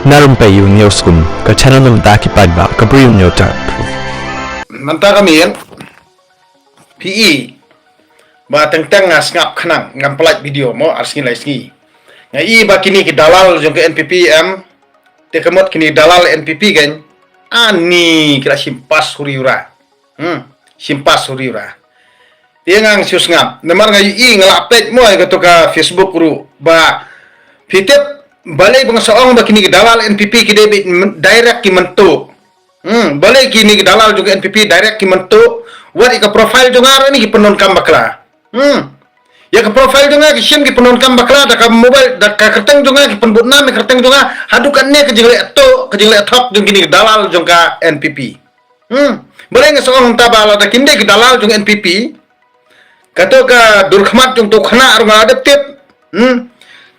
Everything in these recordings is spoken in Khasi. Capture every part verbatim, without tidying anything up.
Na Rympei U News Kum, ka channel na bynta ki paidbah ka briew nyo tap. Mynta ka miet, phi i ba teng teng nga sngap khnang, ngam pynlait video mo, ar sngi lai sngi. Nga i ba kini ki dalal jong ka N P P em, te ka mut kini dalal N P P kan, ani ki la shim pass huri hura. Hmm, shim pass huri hura. Te nga shu sngap. Namar nga i nga la peit mo ïa kato ka Facebook ruh ba phi tip balei ba nga sa ong ba kini ki dalal N P P ki dei beit direct ki mynta. Hmm, balei kini ki dalal jong ka N P P direct ki mynta. Wat ïa ka profile jong nga ruh ni ki pyndonkam bakla. Hmm. Ïa ka profile jong nga ki shim ki pyndonkam bakla da ka mobile, da ka kyrteng jong nga ki pynbud nam ïa ka kyrteng jong nga. Haduh katne ka jingleh to, ka jingleh thok jong kini ki dalal jong ka N P P. Hmm. Balei nga sa ong mynta ba lada kim dei ki dalal jong N P P, kato ka dur khmat jong uto u khynnah ruh nga la dep tip. Hmm.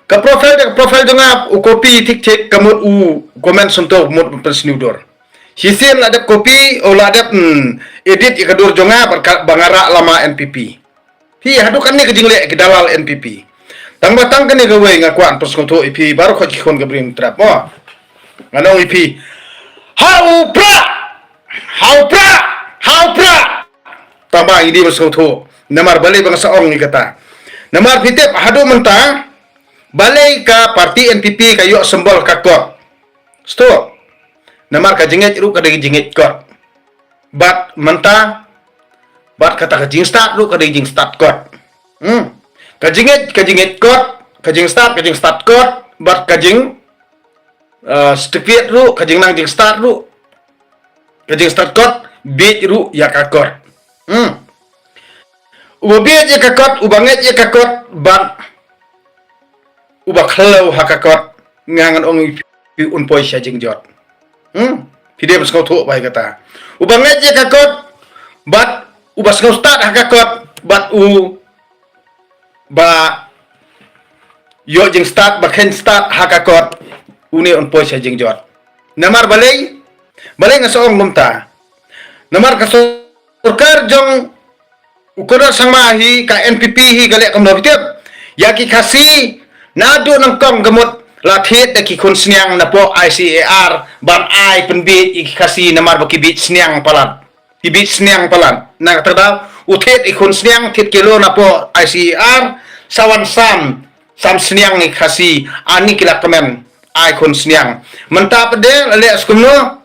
Ka profile da ka profile jong nga u copy thik thik ka mut u comment sngewthuh mut u pynsniew dur. Shisien la dep copy, u la dep, hmm, edit ïa ka dur jong nga ba ka, ba nga rah lama N P P. Phi, haduh katne ka jingleh ki dalal N P P. Tang ba tang kane kawei nga kwah pynsngewthuh ïa phi baroh ki khun ka Bri Hynñiewtrep mo. Ngan ong ïa phi, ha u prah! Ha u prah! Ha u prah! Tang ba ngi dei ban sngewthuh. Namar balei ba nga sa ong ïa kata. Namar phi tip haduh mynta balei ka party N P P ka ïoh symbol ka kot. Sngewthuh. Namar ka jingngeit ruh ka dei jingngeit kot. Bad mynta, bad kata ka jingstad ruh ka dei jingstad kot. Hmm. Ka jingngeit, ka jingngeit kot, ka jingstad, ka jingstad kot, bad ka jing, eh, certificate ruh, ka jingnang jingstad ruh, ka jingstad kot, bieit ruh ïa ka kot. Hmm. Uba bieit ïa ka kot, uba ngeit ïa ka kot, bad uba khlaw ha ka kot, nga ngan ong ïa phi un poi sha jingjot. Hmm? Phi dei ban sngewthuh ba ïa kata. Uba ngeit ïa ka kot, bad uba sngewstad ha ka kot, bad u ba ïoh jingstad, ba kheiñ stad ha ka kot, une un poi sha jingjot. Namar balei, balei nga sa ong kumta. Namar ka sorkar jong u Conrad Sangma hi, ka N P P hi, ka leh kumno phi tip. Ïa ki Khasi, naduh nyngkong ka mut la thied da ki khun sniang napoh I C A R, ban ai pynbieit ïa ki Khasi namar ba ki bieit sniang palat. Ki bieit sniang palat. Na kata ka daw, u thied ïa ki khun sniang, thied kilo napoh I C A R, sa wan sam, sam sniang ïa ki Khasi, ani ki la kmen, ai khun sniang. Mynta pat de, la leh skumno,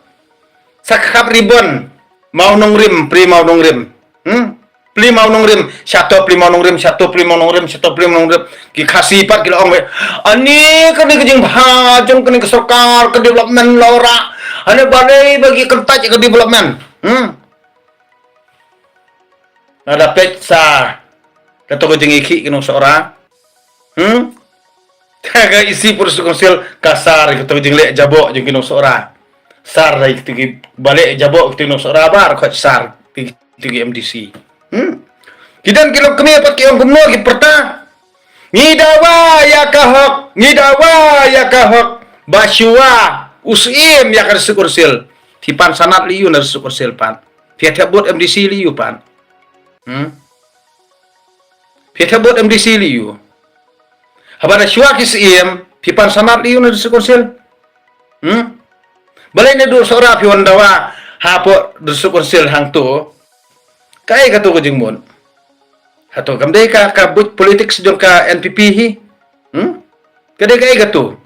sa khap ribon, Mawlyngnongrim, Pri Mawlyngnongrim. Hmm? Pri Mawlyngnongrim, shato Pri Mawlyngnongrim, shato Pri Mawlyngnongrim, shato Pri Mawlyngnongrim. Ki Khasi pat ki la ong wei, ani kane ka jingbha jong kane ka sorkar, ka development la wanrah. Ani balei ba ki kyntait ka development. Hmm? Lada peit sa kato ka jingïakhih ki nongsohra. Hmm? Ka E C Pyrshah Council ka sar kato ka jingleh jaboh jong ki nongsohra. Sar ïa kito ki ba leh jaboh kito ki nongsohra, ba khot sar kito ki M D C. Hmm? Ki don ki longkmie pat ki ong kumno ki pyrta. Ngi dawa ïa ka hok, ngi dawa ïa ka hok. Ba shuwa u Syiem ïa ka District Council. Phi pan sanad lei ïa u na District Council pat. Phi ïa thep vote M D C lei ïa u pat. Hmm? Phi ïa thep vote M D C lei ïa u. Haba da shuwa ki Syiem, phi pan sanad lei ïa u na District Council. Hmm? Balei naduh Sohra phi wan dawa hapoh District Council hangto. Kaei kato ka jingmut. Hato kam dei ka, ka buit politics jong ka N P P hi. Hmm? Ka dei kaei kato.